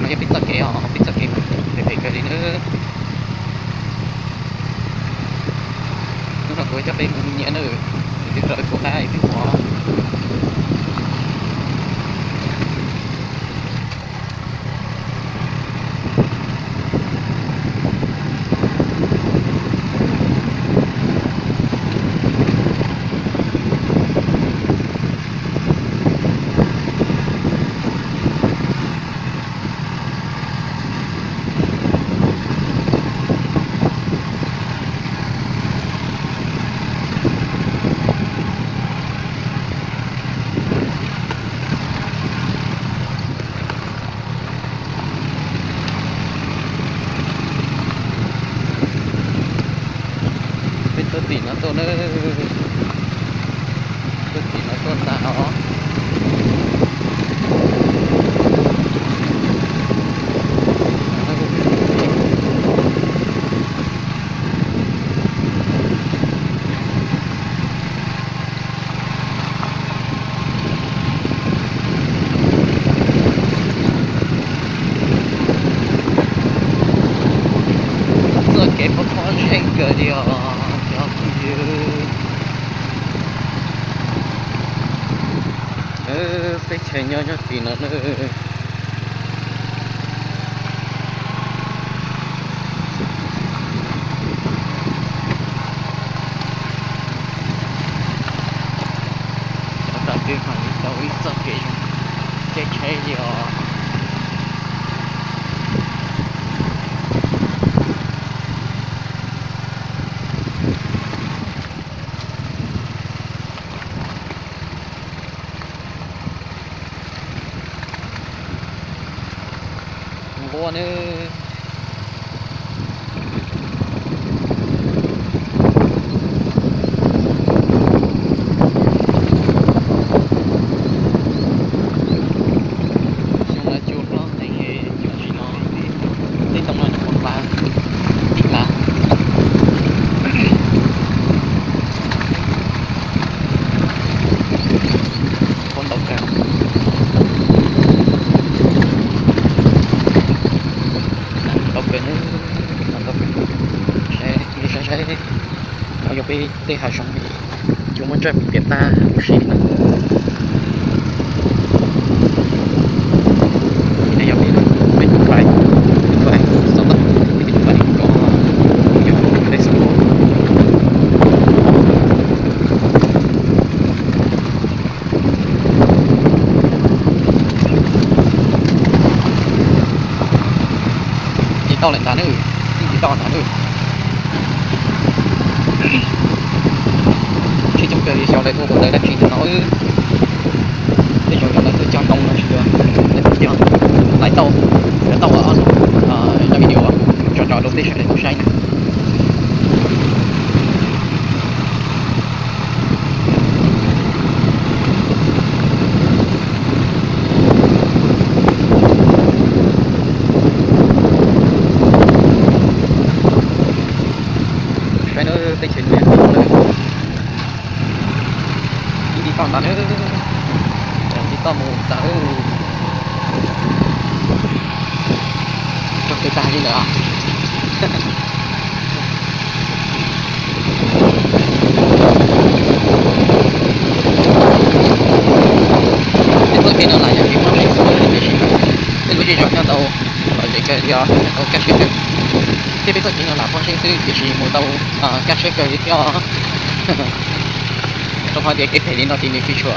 Thiab peb txoj kev os, peb txoj kev mas phem phem kawg li nawb. Hnub no kuv coj peb mus nyiam nawb, twb raws kuv qab twb mus. Peb tuaj tim no tuaj na, tuaj tim no tuaj ntag os. Txoj kev phob phob zeej kawg li os cov phooj ywg. Teb chaws nyob nyob tim no na. Cov tau twb mam li tau ib txoj kev zoo, tsheb tsheb li os. Nquab nawb. Xyoo no cua hlob heev, tam sim no tej ntoo no nyuam qhuav hlav, tib hlav. Qhuav ntau kawg, ntau kawg, ntau kawg. Saib, saib, saib, no yog peb tej hav zoov cua muab ntsaj piam tag huv si no. Nim no yog peb, peb tus fais, tus fais xov tooj, peb tus fais kom yog Facebook. Tsis tau lawm ntag nawb, tsis tau ntag nawb. Tsis coob kawg li xyov lawv ua ua ntawv dab tsi ntawm no. Tej zaum yog lawv tuaj cog ntoo los sis yog lawv tuaj cog, lawv tau, lawv tau ua ob lub, zaj video tso tso rau peb sawv daws tau saib na. Saib nawb, teb chaws nyob lawm. Ib tib toj ntawd nawb, ib tib toj mus ntawd. Tso kev tag li ntawd. Tej txoj kev no lam yog kev poob siab xwb tiam sis tej lub zej zos nyob tau lom zem kawg li os, tau kaj siab kawg. Thiab peb txoj kev no lam poob siab xwb tiam sis mus tau kaj siab kawg li thiab. Rau qhov tias kev phem li no ces nws tsis tshua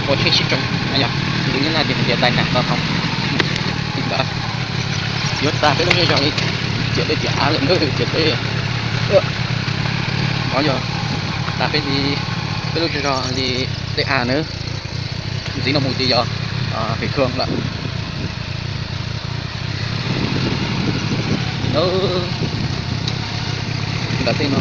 ua tsheb sib tsoo, yog nws nyuaj nyuaj ces hais tias tai nas tau thaum ntawd yuav tag peb lub zej zos li. Ciam dej ciam av lawm na, ciam dej. Qhov yog tag peb li, peb lub zej zos li dej av na. Ntxiv no mus ces yog Hwm Khoo lawm. Ntawm tej no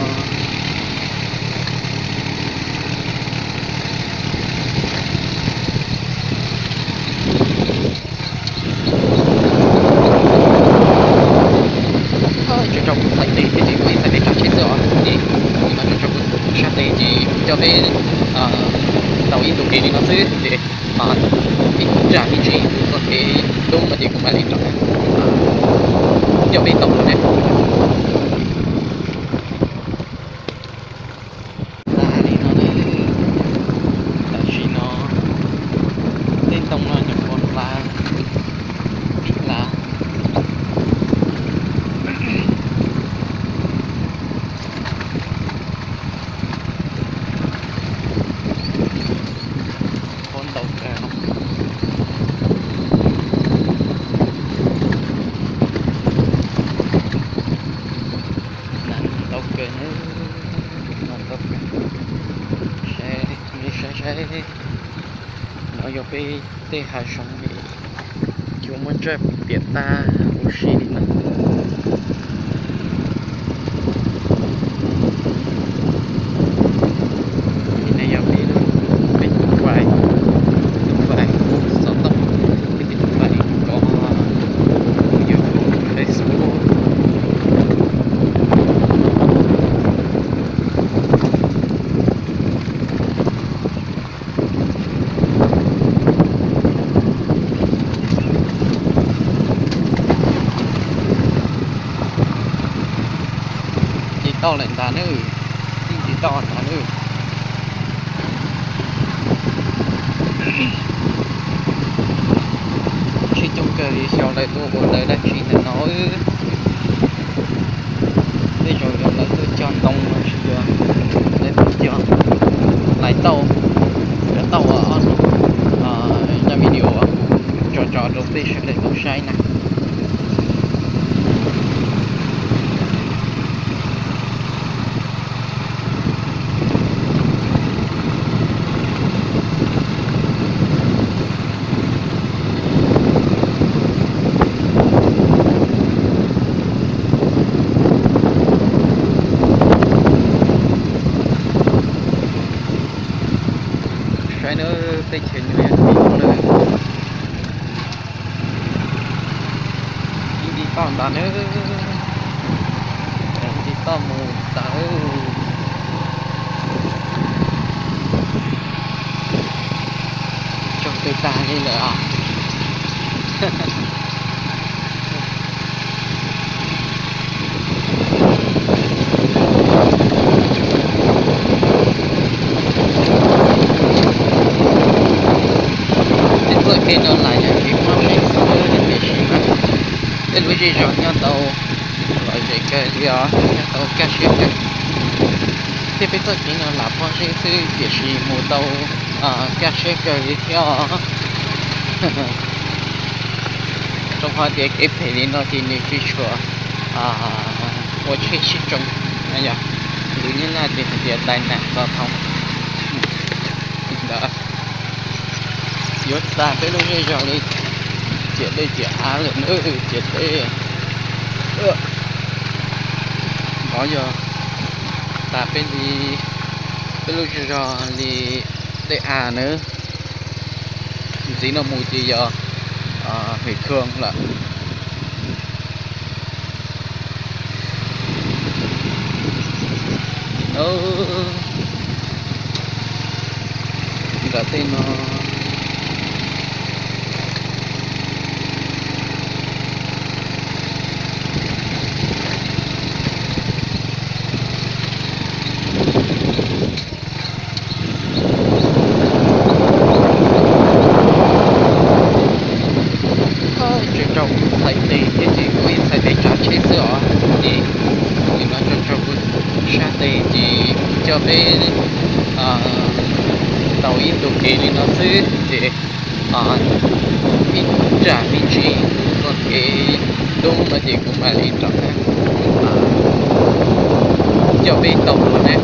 tseem rau kuv txhais tes thiab ces kuv ib txhais tes tsav tsheb xwb os ces nim no tseem rau kuv sab tes ces kuv coj peb tau ib ntu kev li no xwb ces ib nra me ntsis txoj kev Dub no ces kuv mam li rov qab coj peb tau mus na. Tag li no na, tam sim no tej ntoo no nyuam qhuav hla, ib hla. Pob ntau kawg no. Nas ntau kawg na, nas ntau kawg. Saib, saib, saib. No yog peb tej hav zoov li, cua muab tsawb piam tag huv si li no. Li no yog peb, peb tus fais, tus fais xov tooj, peb tus fais kov YouTube, Facebook. Tsis tau lawm ntag nawb, yeej tsis tau ntag nawb. Tsis coob kawg li xyov lawv tuaj ua ntawv dab tsi ntawm no. Tej zaum yog lawv tuaj cog ntoo los sis yog lawv tuaj cog lais tauj, cov tauj uas ob hnub zaj video tso tso rau peb sawv daws tau saib na. Saib nawb, teb chaws New York no lawm. Yeej tsis tau ntag nawb, tsis tau mus ntag. Tsaug tag li lawm os. Tej txoj kev no lam yog kev pob zeb xwb tiam sis mas tej lub zej zos nyob tau lom zem kawg li os, nyob tau kaj siab kawg. Tej peb txoj kev no lam pob zeb xwb tiam sis mus tau kaj siab kawg li thiab os. Rau qhov tias kev phem li no ces nws tsis tshua ua tsheb sib tsoo, yog lus Nyab Laj ces hais tias tai nạn giao thông. Ntawd yuav tas peb lub zej zos li, ciam dej ciam av lawm na, ciam dej. No yog tas peb li, peb lub zej zos li dej av na. Ntxiv no mus ces yog Hwm Khoo lawm. Nram tej no tseem raug kuv txhais tes thiab ces kuv ib txhais tes tsav tsheb xwb os. Ces nim no tseem raug kuv sab tes ces kuv coj peb tau ib ntu kev li no xwb ces ib nram me ntsis txoj kev dub no ces kuv mam li rov qab coj peb tau mus na.